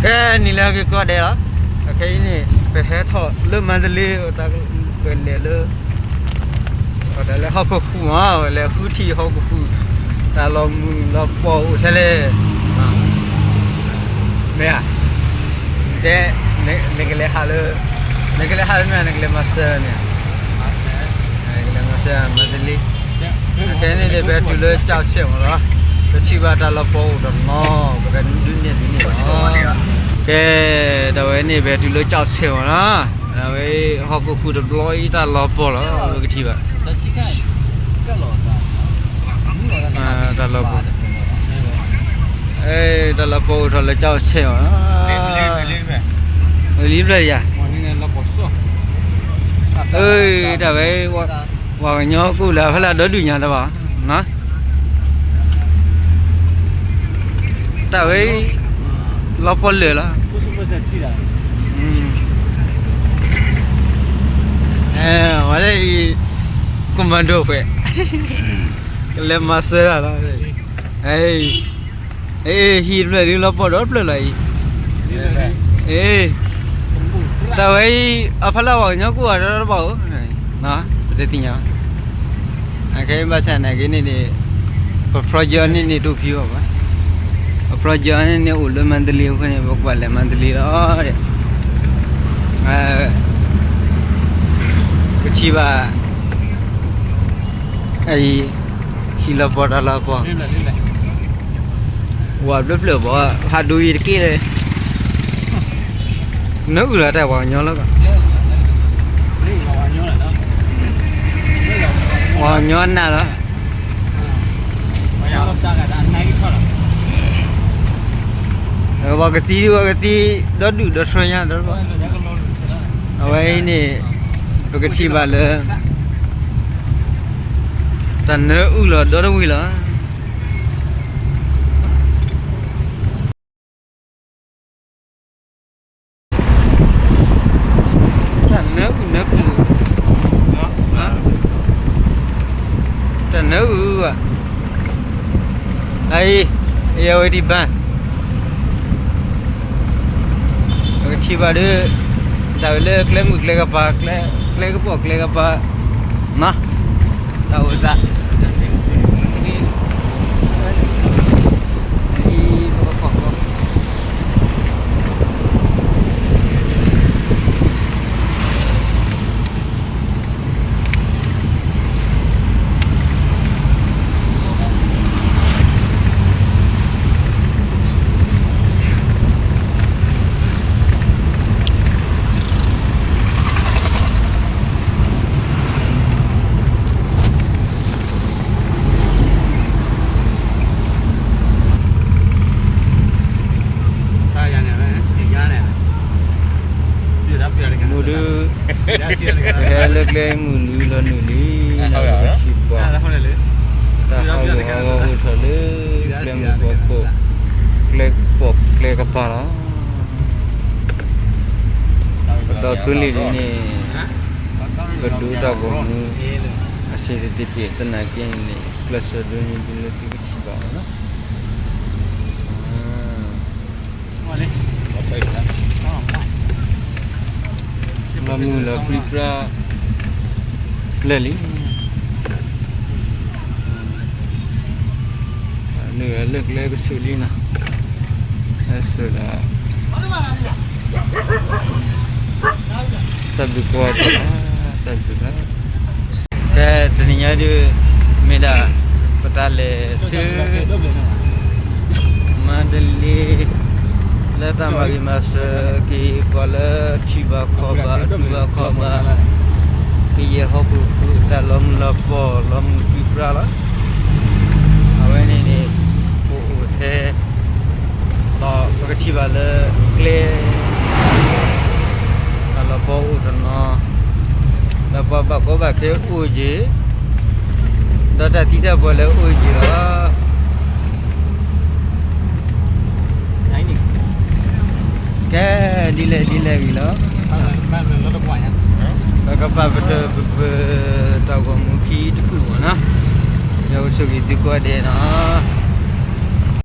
ကဲ နံၤလၢအဂ့ၤကိးဂၤဒဲးလီၤ. အခဲအံၤန့ၣ် ပဟဲထီၣ်လၢမန္တလေး ပလဲၤလၢ တၢ်လၢဟီၣ်ခိၣ်ဃုာ်မး ပလဲၤဃုထံၣ်ဟီၣ်ခိၣ်ဃုာ် တၢ်လီၤမုၢ်လီၤပီၢ်အိၣ်ထဲလဲၣ်. မ့ၢ်ဧါ, တဲ, နကလဲၤဟးလၢ, နကလဲၤဟးလၢမ့ၢ် နကလဲၤမၤစၢၤန့ၣ်, နကလဲၤမၤစၢၤမၤတလံ, ခဲန့ၣ်န့ၣ် ပဟဲတုၤလၢကၠီဆဲးမးလီၤ. ပထံၣ်ဘၣ်တၢ်လီၤပီၢ်အိၣ်တနီၤ ပကဒုးနဲၣ်သုန့ၣ်လီၤ. ကဲ, တၢ်ဝဲန့ၣ် ပဟဲတုၤလၢကၠီဆဲးမးလီၤ. အဝဲ ဟီၣ်ခိၣ်ဃုာ်တဘျီအံၤ တၢ်လီၤပီၢ်လီၤ ပကထံၣ်ဘၣ် တၢ်လီၤပီၢ်, တၢ်လီၤပီၢ်အိၣ်ထီၣ်လၢကၠီဆဲးအီၤ, လံဘျီယၤ, တၢ်ဝဲ ပှၤကညီကအိၣ်လၢအဖီလာ်ဒီဒူၣ်ညါတဘၣ်, တၢ်ဝဲ လီၤပီၢ်လၢာ်လီၤ. ဝဲလၢအံၤ commando ဖဲ ကလဲၤမၤစၢၤတၢ်လီၤ. ဟံၣ်တဖျၢၣ်ဒ်လီၤပီၢ်ဒီဖျၢၣ်လီၤအံၤ, တၢ်ဝဲအံၤ အဖီလာ်ပှၤကညီကအိၣ်အီၤဒီတဘၣ်ဧိၤ, ပတသ့ၣ်ညါ အခဲဘၣ်ဆၣ်နာ်က့န့ၣ်န့ၣ် ပ project န့ၣ်န့ၣ် တအိၣ်ဖဲဘၣ်, ပ project န့ၣ်န့ၣ်အိၣ်လၢမန္တလေးအဃိန့ၣ် ပကဘၣ်လဲၤမန္တလေးလီၤ. ကထံၣ်ဘၣ် အံၤ ဟံၣ်လီၤပီၢ်တၢ်လီၤပီၢ် ဝးဖျၢၣ်ဖျၢၣ်ဘၣ် ဟးဒိအံၤတက့ၢ်လၢ နၢအုၣ်လီၤတၢ်ပှၤကညီလီၤ, ပှၤကညီနးလီၤ, ပှၤကသံ ပှၤကသံ ဒီဒူၣ်ဒီထၢညါဒီး, အဝဲအံၤန့ၣ် ပကထံၣ်ဘၣ်လၢ တၢ်နၢအုၣ်လီၤဒီတဝံၤလီၤ. တၢ်နၢအုၣ်နၢပူၤ, တၢ်နၢအုၣ်ဧါ, အအံၤ အဝဲဒံးဘၣ်, ပကထံၣ်ဘၣ်ဒီး တၢ်ဝဲလၢကျဲမုၢ်ကျဲကပၤ ကျဲကပိာ်ကျဲကပၤ မး တၢ်အိၣ်သး အံၤ ပကဖီၣ်ဃီ မုၢ်ဒု ပဟဲလၢကျဲမုၢ်နုာ်လီၤနုာ်လံ, ပထံၣ်ဘၣ် တၢ်ဟးဂူာ်ဟးဂီၤအိၣ်ထီၣ်လၢ ကျဲမုၢ်ဖီခိၣ် ကျဲပိာ်ကျဲကပၤလီၤ. ပဒီပုၢ်ဝဲၢ်လံန့ၣ် ပဒိတၢ်ဂီၤမူ အဆံးတသ့တ့ၢ်သနာ်က့န့ၣ် ကျဲးစၢးဒိန့ၢ်ဒုလၢသုကထံၣ်ဘၣ်လီၤ. လီၤမုၢ်လီၤပြံပြါ လၢာ်လံ, နုာ်လၢကျဲကဆူးလံနီၤ, ဆူးလၢ တၢ်ဘျုးကိးဂၤဒဲး, တၢ်ဘျုးလီၤ. ကဲ တနံၤညါဒုး မ့ၢ်ဒၣ် ပတၢ်လဲၤဆူ မန္တလေး လၢတၢ်မၤဂ့ၤမၤစၢၤက့ၤ ပှၤလၢထံဘၣ်ခီဘၣ် ဒူဘၣ်ခီဘၣ် ကယဲၢ်ဟီၣ်ခိၣ်ဃုာ် တၢ်လီၤမုၢ်လီၤပီၢ် လီၤမုၢ်ပြံပြါလီၤ. အဝဲန့ၣ်န့ၣ် ပအိၣ်ထဲ ဒီးပကထံၣ်ဘၣ်လၢကျဲ တၢ်လီၤပီၢ်အိၣ်တနီၤ, ဒီးပှၤဘၣ်ကီဘၣ်ခဲအိၣ်က့ၤ, ဒီးတၢ်သံတၢ်ပှၢ်လၢအိၣ်က့ၤလီၤ. ကဲ ဒ်လဲၣ်ဒ်လဲၣ်ဂ့ၤလီၤ. ပကပာ်ပတၢၢ်ပပၢၤ တၢ်ဂီၤမူခံတကူာ်မးနီၤ, ယွၤကဆိၣ်ဂ့ၤသုကိးဂၤဒဲးနီၤ.